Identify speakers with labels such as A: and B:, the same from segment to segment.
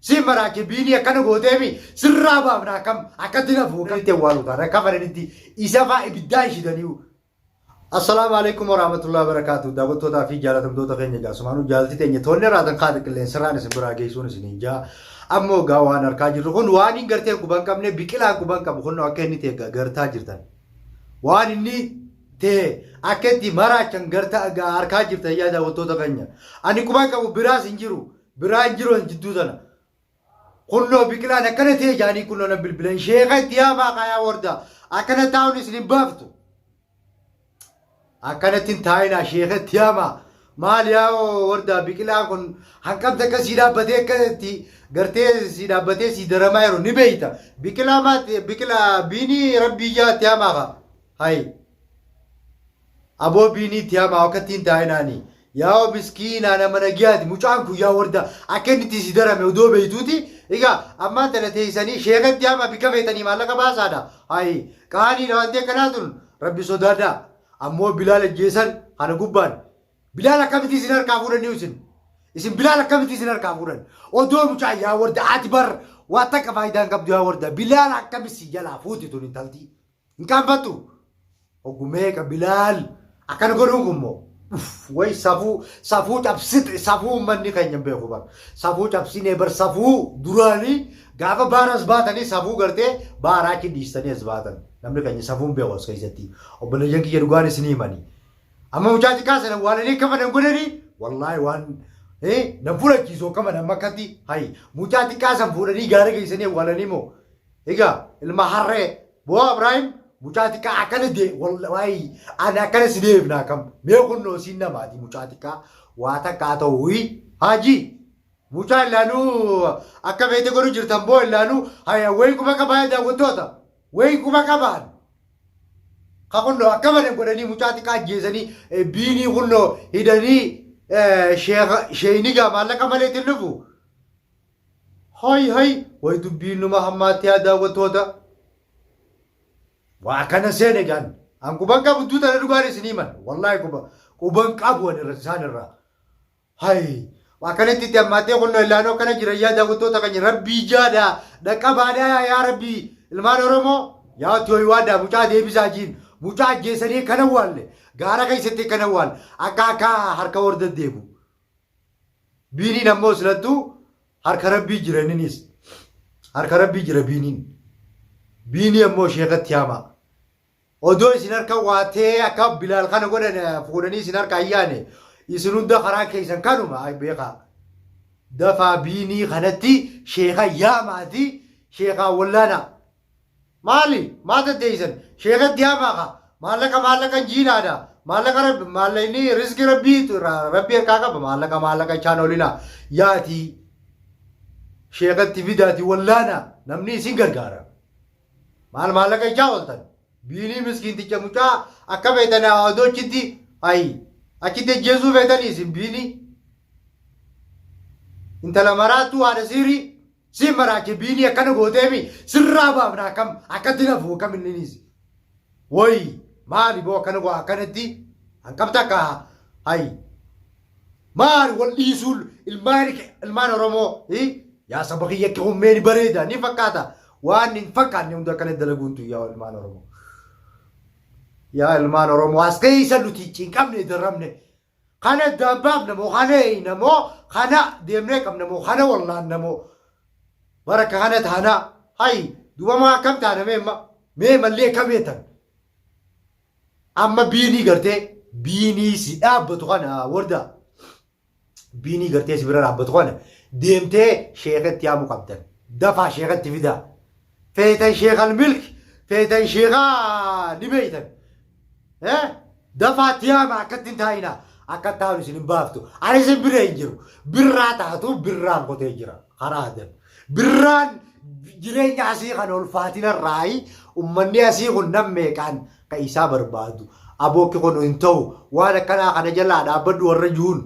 A: Si maraache biinii akkana gooteemi sirraa baafna akkam akkatti nafu akkamitti awwaalu taana akka fedhanitti isa faa ibiddaa ishidanii. Assalaamu alaikum warahmatullahi wabarakatuh. Daawwattootaa fi jaalatamtoota keenya egaa sumaanuu jaalti teenya toonni irraa kaate qilleensarraan isin biraa geessuun isiniin jaa. Ammoo egaa waan harkaa jirru kun waan hin gartee quban qabne biqilaan quban qabu kun akka inni ta'e gartaa jirtan. Waan inni ta'e akka itti maraachan gartaa harkaa jirtan yaa daawwattoota keenya. Ani quban qabu biraas hin jiru. Biraa hin jiru jidduu tana. Kunnoo biqilaan akkana ta'e jaanii kunnoo na bilbilan sheeka itti yaamaa kaayaa warda akkana taa'uun isin hin baaftu. Akkanatti hin taa'inaa sheeka itti yaamaa. Maal yaa warda biqilaan kun hanqamte akka sii dhaabbatee akka itti gartee sii dhaabbatee sii daramaa jiru ni beeyta. Biqilaa maati biqilaa biinii rabbii jaa itti yaamaa kaa. Hayi. Aboo biinii itti hamaa akkatti hin taa'inaani. Yaa miskiinaa nama nagiyaati mucaan kun yaa warda akka inni itti si darame odoo beeytuuti. Egaa ammaan tana teessanii sheeka itti hamaa bika feetanii maallaqa baasaadha. Hayi qaaniidha wanti akkanaa tun rabbi sodaadhaa. Ammoo bilaal ajjeesan kana gubbaan. Bilaal akkamitti isin harkaa fuudhanii isin? Isin bilaal akkamitti isin harkaa fuudhan? Odoo mucaa yaa warda ati bar waa takka faayidaa hin qabdu yaa warda. Bilaal akkamitti si jalaa fuuti tun intaltii? Hin qaanfattu? Oggu meeqa Bilaal akkana godhuun kun moo? Uff way safuu safuu cabsite safuu uummanni keenya hin beeku bar. Safuu cabsinee bar safuu duraanii gaafa baara as baatanii safuu gartee baaraa achi dhiistanii as baatan. Namni keenya safuu hin beeku as keessatti. Obboleeyyan kiyya dhugaan isinii himanii. Amma mucaa xiqqaa sana waalanii akka fedhan godhanii wallaahi waan nan fudhachiisu akka mana amma akkatti hayi mucaa xiqqaa san fuudhanii gaara geessanii awwaalanii moo egaa ilma harree boo Abraahim mucaa xiqqaa akkana dee wallaahi ani akkana si deebna akkam mee kunnoo siin namaati mucaa xiqqaa waa takka haa ta'u haajii mucaa illaanuu akka feete godhu jirtan boo illaanuu haya wayi quba qabaa daawwattoota wayi quba qabaan. Ka kunnoo akka fedhan godhanii mucaa xiqqaa ajjeesanii biinii kunnoo hidhanii sheeyni gaa maallaqa malee ittiin dhufu. Hay hay way dubbiin numa hammaatti yaa daawwattoota. Waa akkana seene gaan. An quban qabu duuta dhugaan isin himan. Wallaahi quba quban qabu ani isaan irraa. Hay akkanatti itti hammaattee kunnoo illaanoo akkana jira yaa daawwattoota keenya rabbii jaadha dhaqqabaadha yaa rabbii ilmaan oromoo yaa tooyiwaadha mucaa deebisaa jiin mucaa ajjeesanii kana waalle gaara keessatti kana waalle akka akka harka warda deebu biiniin ammoo silattuu harka rabbii jira inninis harka rabbii jira biiniin biinii ammoo sheekatti haamaa Odoo isin harka waatee akka Bilaal kana godhan fuudhanii isin harka ayyaane isin hunda karaa keessan kanuma ay beekaa. Dafaa biinii kanatti sheeka yaamaati sheekaa wallaanaa. Maali maa daddeessan sheekatti yaamaa ka maallaqa maallaqa jiinaadha maallaqa rabbi maallaqni riskii rabbii rabbii harkaa qaba maallaqa maallaqa jechaan oolinaa yaatii sheekatti fidaati wallaanaa namni isin gargaara. Maal maallaqa ijaa ooltan? Biinii miskiinticha mucaa akka feetan odoo achitti hayi achitti ajjeesuu feetanii isin biinii. Intala maraattuu haadha siirii siin maraache biinii akkana gooteemi sirraa baafna akkam akkatti nafu akkam inninis. Wayi maali boo akkana goo akkanatti hanqabta akka hayi. Maali wal dhiisuun ilmaan ilmaan Oromoo yaa saba kiyya akka ummee ni bareeda ni fakkaata waan hin fakkaanne hunda akkana dalaguun tun yaa ilmaan Oromoo. Yaa ilmaan Oromoo as keessa nuti cinqamne darramne kana dabbaafna moo kana eeyna moo kana deemnee qabna moo kana wallaanna moo baraka kana taanaa hayi duuba maa akkam taana mee mee mallee akkam beektan. Amma biinii gartee biinii si dhaabbatu kana warda biinii gartee si bira dhaabbatu kana deemtee sheekatti yaamuu qabdan. Dafaa sheekatti fidaa. Feetan sheekal milk feetan sheekaa ni beeytan. Dafaa itti yaama akkatti hin taa'inaa. Akka taa'u isin hin baaftu. Ani isin bira hin jiru. Birraa taatu birraan kotee jira. Karaa adan. Birraan jireenya asii kana ulfaatina irraayi ummanni asii kun nam meeqaan ka isaa barbaadu. Abookki kun hin ta'u waan akkanaa kana jalaa dhaabbadhu warra juun.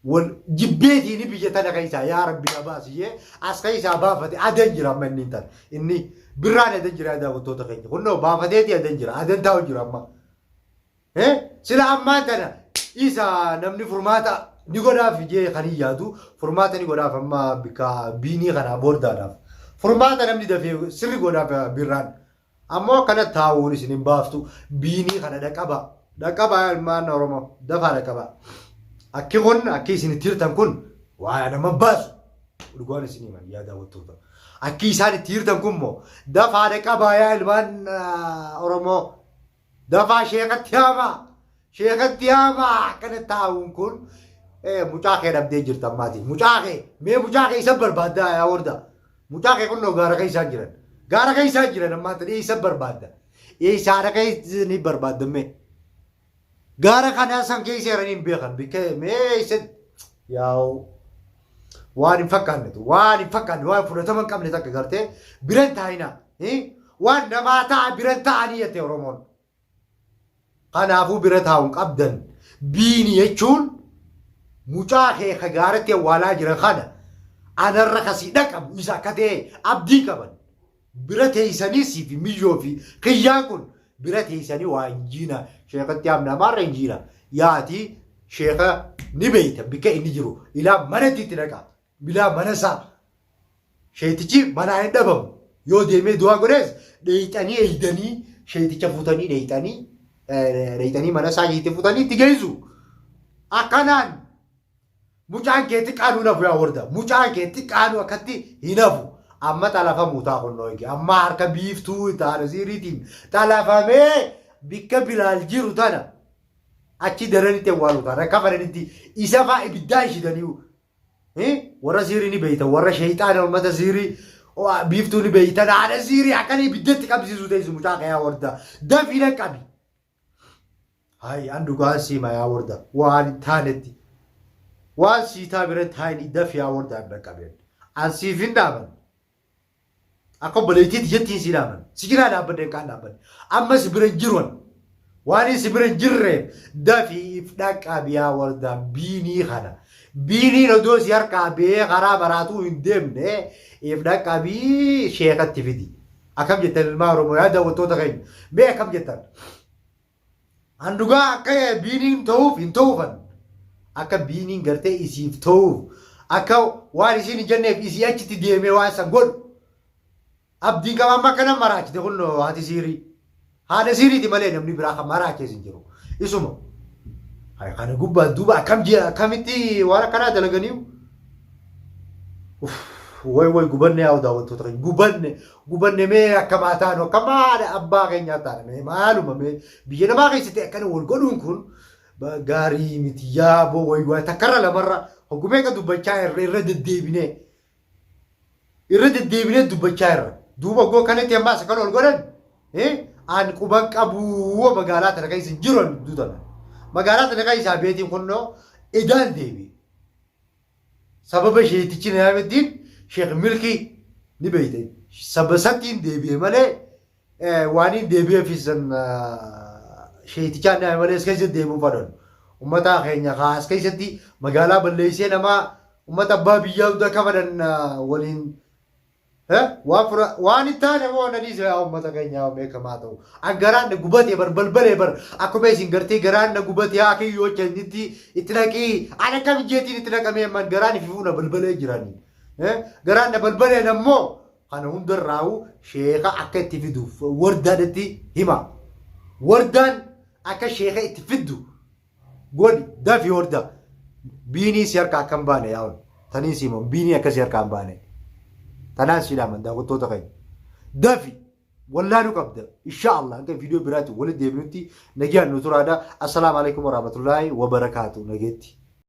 A: Wal jibbeetiini biyya tana keessaa yaa rabbi na baasi jee as keessaa baafate adan jira amma inni hin tane. Inni birraan adan jira daawwattoota keenya. Kunnoo baafateeti adan jira adan taa'u jira amma. Sila ammaan tana isa namni furmaata ni godhaaf jee kan hin yaadu furmaata ni godhaaf amma bikka biinii kanaa boordaadhaaf. Furmaata namni dafee sirri godhaaf birraan. Ammoo akkana taa'uun isin hin baaftu biinii kana dhaqaba. Dhaqaba ilmaan Oromoo dafaa dhaqaba. Akki kun akki isin itti hirtan kun waa nama baasu. Dhugaan isin himan yaa daawwattoota. Akki isaan itti hirtan kun moo dafaa dhaqabaa yaa ilmaan Oromoo. Dafaa sheekatti haamaa. Sheekatti haamaa akkana taa'uun kun mucaa kee dhabdee jirta ammaati. Mucaa kee mee mucaa kee isa barbaaddaa yaa warda. Mucaa kee kunnoo gaara keessaa jiran. Gaara keessaa jiran ammaa ta'e isa barbaadda. Eessaadha keessa ni barbaadda mee. Gaara kanaa san keessa jiranii hin beekan. Bikka mee isa yaa'u waan hin fakkaannetu waan hin fakkaanne waan fudhatama hin qabne takka gartee biran taa'inaa. Waan namaa ta'a biran taa'anii jette Oromoon. Kanaafuu bira taa'uun qabdan biini jechuun mucaa kee ka gaaratti awwaalaa jiran kana anarra kasii dhaqabu isa akka ta'e abdii qaban bira teessanii siif miyyoo fi kiyyaan kun bira teessanii waa injiina sheekatti amna amaarra injiina yaati sheeka ni beeyta bikka inni jiru ilaa manatti itti dhaqa bilaa mana isaa Sheeytichi manaa hin dhabamu. Yoo deemee du'aa godhees dheeyxanii eeydanii sheeyticha fuutanii dheeyxanii dheeyxanii mana isaa jiitti fuutanii itti geessu. Akkanaan mucaan kee xiqqaanuu nafu yaa warda. Mucaan kee xiqqaanuu akkatti hin hafu. Amma xalafamuu taa kunnoo eegi. Amma harka biiftuu taana siiriitiin xalafamee bikka bilaal jiru tana achi daranitti awwaalu taana akka fadhanitti isa faa ibiddaan shidanii Warra siirii ni beeytan, warra sheeyxaana ummata siirii biiftuu ni beeytan, haadha siirii akkana ibiddatti qabsiisuu teessu mucaa kee yaa warda. Dafii dhaqqabi. Hayi an dhugaan siima yaa warda waan hin taanetti. Waan siitaa bira taa'in dafi yaa warda an dhaqqabi. An siif hin dhaaban. Akka obboleettiitti jettiin si dhaaban. Si cinaa dhaabbadhe hin kaan dhaabbadhe. Amma si bira hin jiru ani. Waan si bira hin jirreef dafii if dhaqqabi yaa wardaa biinii kana. Biiniin odoo si harkaa ba'ee karaa maraatuu hin deemne if dhaqqabii sheekatti fidi. Akkam jettan ilmaa Oromoo yaa daawwattoota keenya. Mee akkam jettan? An dhugaa akka biiniin ta'uuf hin ta'uufan. Akka biiniin gartee isiif ta'uuf akka waan isiin hin jenneef isii achitti deemee waan san godhu. Abdiin qaba amma akkana maraachite kun haati siirii. Haadha siiriiti malee namni biraa kan maraachees hin jiru. Isuma. Kana gubbaa duuba akkam akkamitti waan akkanaa dalaganiiyu. Way way gubanne yaa daawwattoota keenya gubanne gubanne mee akkamaa taanu akkamaa haadha abbaa keenyaa taana mee maaluma mee biyya namaa keessatti akkana wal godhuun kun gaarii miti yaaboo way way takkarra lamarra hoggumee ka dubbachaa irra irra deddeebinee irra deddeebinee dubbachaa irra duuba goo kanatti ammaas akkana wal godhan an quban qabuu magaalaa tana keessa hin jiru dutana magaalaa tana keessaa beetiin kunnoo idaan deebi. Sababa sheeytichi na yaamettiin Sheekh Milkii ni beeyte. Saba sattiin deebi'e malee waaniin deebi'eefis san sheeytichaan yaame malee as keessatti deebi'uu fadhan. Ummata keenya kaa as keessatti magaalaa balleessee namaa ummata abbaa biyyaa hunda akka fadhan waliin Waan fura waan hin taane moo na dhiise yaa uummata keenya beekamaa ta'u. An garaan na gubate bar balbalee bar akkuma isin gartee garaan na gubate haa kiyyoo jennitti itti naqii an akkam jeetiin itti naqamee amman garaan ififuu na balbalee jirani. Garaan na balbaleen ammoo kana hundarraa'u sheeka akka itti fiduuf wardaadhatti hima. Wardaan akka sheeka itti fiddu godhi dafi horda biinii si harkaa akka hin baane yaa'un taniin si himamu biinii akka si harkaa hin baane tanaan si dhaaman daawwattoota keenya dafi wallaanuu qabda insha Allah hanga viidiyoo biraatti walitti deebinutti nagaan nu turaadha assalaamu alaikum warahmatullaahi wabarakaatu nageetti.